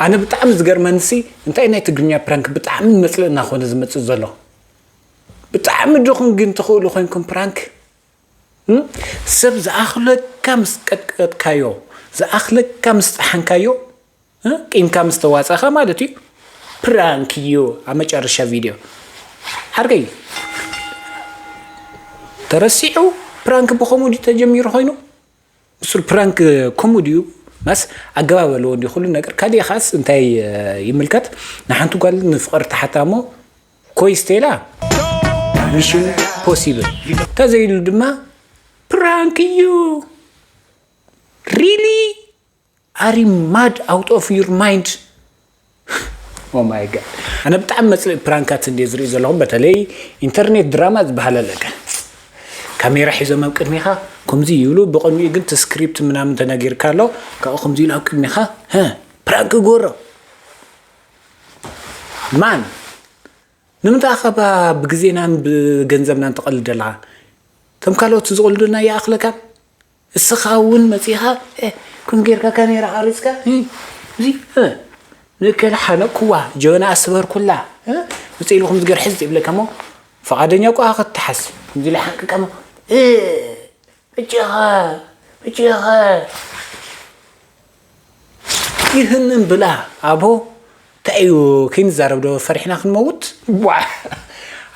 ኣነ ብጣዕሚ ዝገርመንሲ እንታይ ናይ ትግርኛ ፕራንክ ብጣዕሚ መፅልእ እናኾነ ዝመፅእ ዘሎ። ብጣዕሚ ድኹም ግን ትኽእሉ ኮይንኩም ፕራንክ። እም? ሰብ ዝኣኽለካ ምስ ቀጥቀጥካዮ፣ ዝኣኽለካ ምስ ጠሓንካዮ፣ እ? ቂምካ ምስ ተዋፀኻ ማለት እዩ። ፕራንክ እዩ ኣብ መጨረሻ ቪድዮ። ዓርከይ፣ ተረሲዑ ፕራንክ ብኸምኡ ድዩ ተጀሚሩ ኮይኑ? ንሱ ፕራንክ ኮሜዲ እዩ፣ ማስ ኣገባብ ኣለዎ እንዲ ኩሉ ነገር። ካሊእ ኻስ እንታይ፣ እ፣ ይምልከት? ንሓንቲ ጓል ንፍቕሪ ተሓታ እሞ፣ ኮይ ስቴላ፣ ሚሽን ፖሲብል። ተዘይሉ ድማ ፕራንክ እዩ። ሪሊ? Are you mad out of your mind? Oh my God. ኣነ ብጣዕሚ መፅልእ ፕራንካት እንደ ዝርኢ ዘለኹም፣ በተለይ ኢንተርኔት ድራማ ዝበሃል ኣለካ። ካሜራ ሒዞም ኣብ ቅድሚኻ ከምዚ ይብሉ፣ ብቕድሚኡ ግን እቲ ስክሪፕት ምናምን ተነጊርካ ኣሎ፣ ካብኡ ከምዚ ኢሉ ኣብ ቅድሚኻ፣ "ሀ፣ ፕራንክ ጎሮ። ማን? ንምንታይ ኣኸባ ብግዜናን ብገንዘብናን ትቐልድ ኣለኻ? እቶም ካልኦት ዝቕልዱልና ይኣኽለካ?" እስኻ እውን መጺኻ፣ እ፣ ከም ጌርካ ካሜራ ቀሪጽካ፣ እ፣ እዚ፣ እ፣ ንእከለ ሓነቅኩዋ፣ ጀበና ኣስበርኩላ፣ እ፣ መጺእ ኢሉ ከም ዝገርሕዝ ይብለካ እሞ፣ ፈቓደኛ እኮ ክትሓስ፣ ከምዚ ኢለ ሓንቅቃ እሞ፣ እ፣ እጭኻ፣ እጭኻ። ይህንን ብላ ኣቦ፣ እንታይ እዩ ከይንዛረብ ዶ ፈሪሕና ክንመውት? ዋ!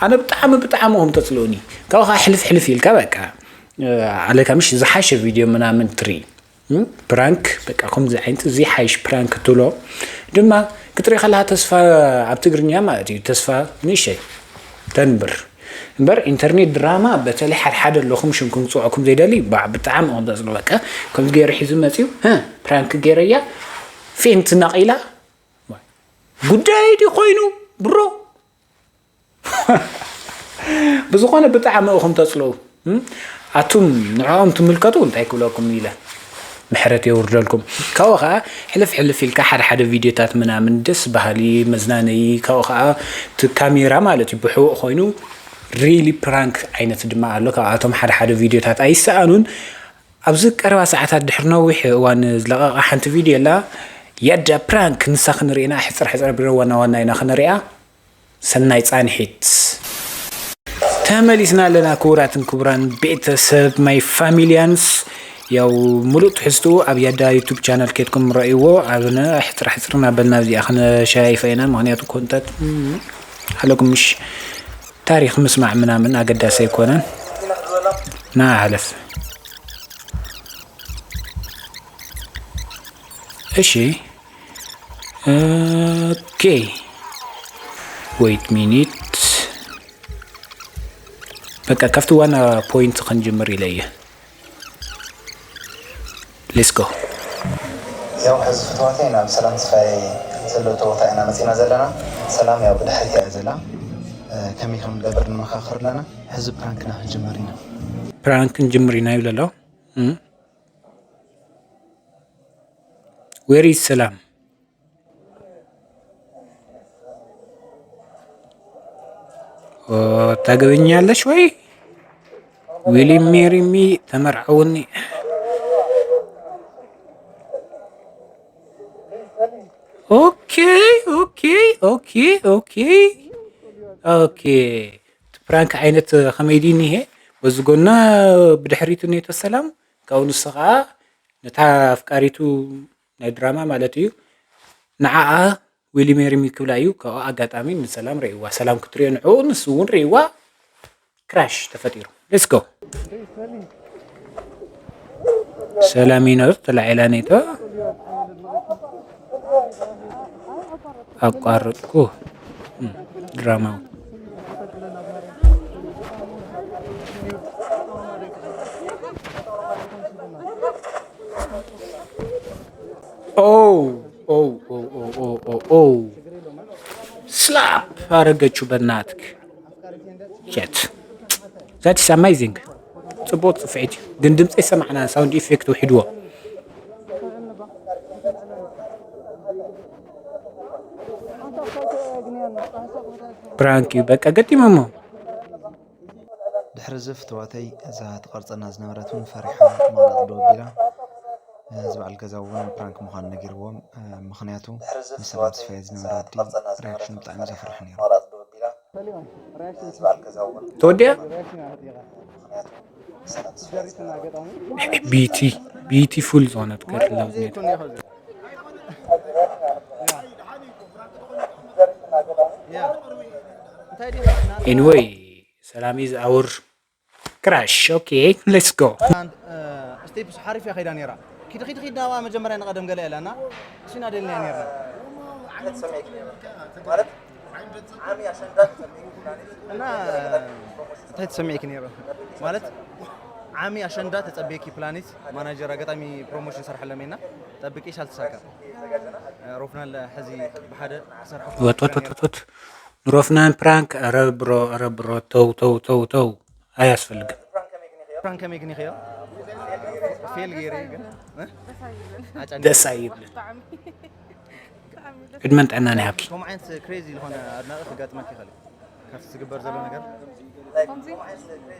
ኣነ ብጣዕሚ፣ ብጣዕሚ እዮም ተጽልኡኒ። ካብኡ ኸዓ ሕልፍ ሕልፍ ኢልካ በቃ፣ እ፣ ኣለካ ምሽ ዝሓሸ ቪድዮ ምናምን ትርኢ። እም? ፕራንክ በቃ ከምዚ ዓይነት እዚ ሓይሽ ፕራንክ ትብሎ ድማ ክትርኢ ከለኻ ተስፋ ኣብ ትግርኛ ማለት እዩ። ተስፋ ንእሸይ ተንብር። እምበር ኢንተርኔት ድራማ በተለይ ሓደ ሓደ ኣለኹም ሽምኩም ክጽውዐኩም ዘይደሊ ባ-፣ ብጣዕሚ እዮም ዘጽልኡ። በቃ ከምዚ ገይሩ ሒዙ መጺኡ፣ ህ፣ ፕራንክ ገይረያ ፌንት ነቒላ። ጉዳይ ድዩ ኮይኑ ብሮ? ብዝኾነ ብጣዕሚ ኢኹም ተጽልኡ። እም? ኣቱም ንዕኦም ትምልከቱ እንታይ ክብለኩም ኢለ ምሕረት የውርደልኩም። ካብኡ ኸዓ ሕልፍ ሕልፍ ኢልካ ሓደ ሓደ ቪድዮታት ምናምን ደስ በሃሊ መዝናነዪ፣ ካብኡ ኸዓ እቲ ካሜራ ማለት እዩ ብሕቡእ ኮይኑ ሪሊ ፕራንክ ዓይነት ድማ ኣሎ። ካብኣቶም ሓደ ሓደ ቪድዮታት ኣይሰኣኑን። ኣብዚ ቀረባ ሰዓታት ድሕሪ ነዊሕ እዋን ዝለቐቓ ሓንቲ ቪድዮ ኣላ፣ ያዳ ፕራንክ፣ ንሳ ክንርእና ሕጽር ሕጽር ኣቢልና ዋና ዋና ኢና ክንሪኣ። ሰናይ ጻንሒት። ተመሊስና ኣለና ክቡራትን ክቡራን ቤተሰብ ማይ ፋሚሊያንስ። ያው ሙሉእ ትሕዝትኡ ኣብ ያዳ ዩቱብ ቻናል ኬድኩም ረእይዎ። ኣብነ ሕጽር ሕጽር እናበልና ኣብዚኣ ክነሸያይፋ ኢና፣ ምኽንያቱ ኮንተንት፣ እም፣ ሓለኩም ምሽ ታሪኽ ምስማዕ ምናምን ኣገዳሲ ኣይኮነን። ና ሓለፍ። እሺ። ኦኬ። ዌይት ሚኒት። በቃ ካብቲ ዋና ፖይንት ክንጅምር ኢለ እየ። ሌትስ ጎ። ያው ሕዚ ፍትዋተይ ናብ ሰላም ተስፋዬ ዘለቶ ቦታ ኢና መፂና ዘለና። ሰላም ያው ብድሕሪት እያ ዘላ። እ፣ ከመይ ከም ንገብር ንመኻኸር ኣለና። ሕዚ ፕራንክና ክንጅምር ኢና። ፕራንክ ክንጅምር ኢና ይብል ኣሎ። እም። ዌር ኢዝ ሰላም? ኦ፣ ታገቢኛለሽ ወይ? ዊሊ ሜሪ ሚ ተመርዓውኒ። ኦኬ፣ ኦኬ፣ ኦኬ፣ ኦኬ፣ ኦኬ። እቲ ፕራንክ ዓይነት ከመይ ድዩ እኒሄ? በዚ ጎና ብድሕሪቱ እኒሄቶ ሰላም፣ ካብኡ ንሱ ኸዓ ነታ ኣፍቃሪቱ ናይ ድራማ ማለት እዩ፣ ንዓኣ ዊሊ ሜሪ ሚ ክብላ እዩ። ካብኡ ኣጋጣሚ ንሰላም ርእይዋ፣ ሰላም ክትሪኦ ንዕኡ ንሱ እውን ርእይዋ፣ ክራሽ ተፈጢሩ። ሌትስ ጎ። ሰላሚኖ ተላዒላ ኔቶ ኣቋረጥኩ። እም፣ ድራማዊ። ኦ፣ ኦ፣ ኦ። ስላፕ ኣረገችው በናትክ። ሸት። That is amazing። ጽቡቕ ጽፍዒት እዩ። ግን ድምፂ ኣይሰማዕናን፣ ሳውንድ ኢፌክት ውሒድዎ። ፕራንክ እዩ በቃ ገጢሞሞ። ድሕሪ እዚ ፍትዋተይ እዛ ትቐርጸና ዝነበረት እውን ፈሪሓ መቕረጺ ደው ኣቢላ። እዚ በዓል ገዛ እውን ፕራንክ ምዃኑ ነጊርዎም። ምኽንያቱ ንሰላም ተስፋየ ዝነበረ ወዲ ሪያክሽን ብጣዕሚ ዘፍርሕ ነይሩ። ተወዲኣ። ቢቲ ቢቲፉል ዝኾነት ገርል ላቭ ኔት። Anyway፣ ሰላም is our crush። Okay, let's go። ስቴፕስ ሓሪፍ እያ ከይዳ ነይራ። ኪድ ኪድ ኪድ ናብኣ መጀመርያ ንቐደም ገለ ኢላና እሲና ደልናያ ነርና። እና እንታይ ተሰሚዕኪ ነይሩ? ማለት ዓሚ ኣሸንዳ ተጸብየኪ ፕላኔት ማናጀር ኣጋጣሚ ፕሮሞሽን ሰርሐሎም ኢና። ጠብቂ ሳልትሳካ ሮፍናን ሕዚ ብሓደ ክሰርሐ ወት ወት ወት ወት ወት ንሮፍናን ፕራንክ። ኧረ ብሮ ኧረ ብሮ ተው ተው ተው ተው፣ ኣያስፈልግን። ፕራንክ ከመይ ግን ይኸዮ ፌል ገይረ ግን እ? ኣጨኒ ደስ ኣይብልን። ዕድመን ጥዕናን ይሃብኪ። ከምኡ ዓይነት ክሬዚ ዝኾነ ኣድናቂ ክጋጥመክ ይኽእል እዩ። ካብቲ ዝግበር ዘሎ ነገር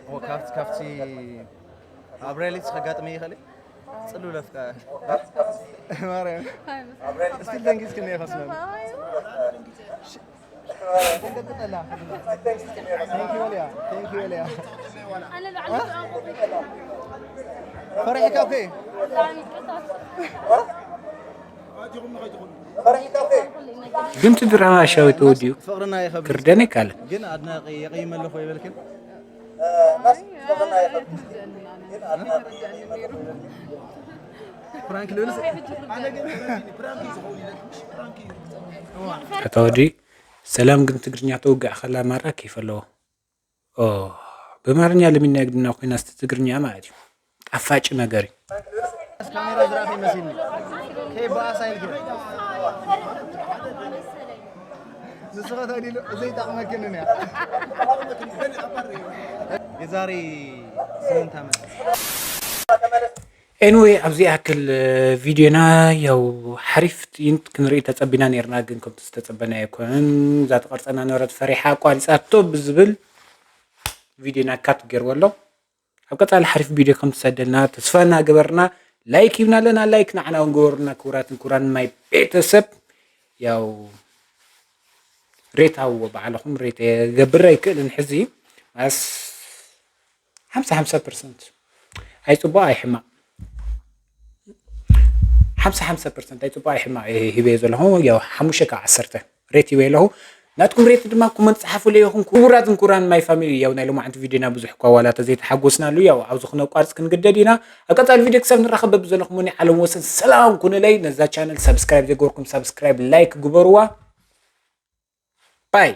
ኦ፣ ካብቲ ካብቲ ኣብ ሪያሊቲ ከጋጥመ ይኽእል እዩ። ጽሉ ለፍቃ ማርያም ስቲል ደንጊዝክኒ ኢኻ ስለ ፈሪሕካ እኮ ግን እቲ ድራማ ሻዊ ተወዲኡ ፍቅርና ይኸብድ ክርደን ይካለ። ግን ኣድናቂ የቀይመ ኣለኹ ይበልክን ፕራንክ ልብል ኣታ ወዲ ሰላም ግን ትግርኛ ተውግዕ ከላ ማራ ኬፍ ኣለዎ። ኦ ብማርኛ ለሚና ግድና ኮይና ስቲ ትግርኛ ማለት እዩ። ጣፋጭ ነገር እዩ። ካሜራ ዝረኣኸ ይመስልኒ ከይበኣሳ ኢልክ ንስኻ ታዲሉ ዘይጠቕመክንን እያ የዛሬ ስምንት ዓመት ኤንወይ ኣብዚ ያክል ቪዲዮና ያው ሓሪፍ ትዕይንት ክንርኢ ተጸቢና ነርና፣ ግን ከምቲ ዝተጸበናዮ ኣይኮነን። እዛ ተቐርጸና ነበረት ፈሪሓ ኣቋሪጻቶ ብዝብል ቪዲዮና ካት ገይርዎ ኣሎ። ኣብ ቀጻሊ ሓሪፍ ቪዲዮ ከም ትሰደልና ተስፋ እናገበርና ላይክ ሂብና ኣለና። ላይክ ንዓና እውን ግበሩና ክቡራትን ክቡራን ማይ ቤተሰብ። ያው ሬት ሃብዎ ባዕልኹም፣ ሬት የገብር ኣይክእልን ሕዚ ማስ ሓምሳ ሓምሳ ፐርሰንት ኣይጽቡቕ ኣይሕማቕ ሓምሳ ሓምሳ ፐርሰንት ኣይጽቡቕ ኣይሕማቕ እየ ሂበዮ ዘለኹ። ያው ሓሙሽተ ካብ ዓሰርተ ሬት ሂበዮ ኣለኹ። ናትኩም ሬት ድማ ኮመንት ጸሓፉለይ ኢኹም ክቡራትን ክቡራን ማይ ፋሚሊ። ያው ናይ ሎማዓንቲ ቪድዮና ብዙሕ እኳ ዋላ ተዘይተሓጎስናሉ ያው ኣብዚ ክነቋርጽ ክንግደድ ኢና። ኣብ ቀጻሊ ቪድዮ ክሳብ ንራኸብ በብዘለኹምኒ ዓለም ወሰን ሰላም ኩኑለይ። ነዛ ቻነል ሳብስክራይብ ዘይገበርኩም ሳብስክራይብ ላይክ ግበርዋ። ባይ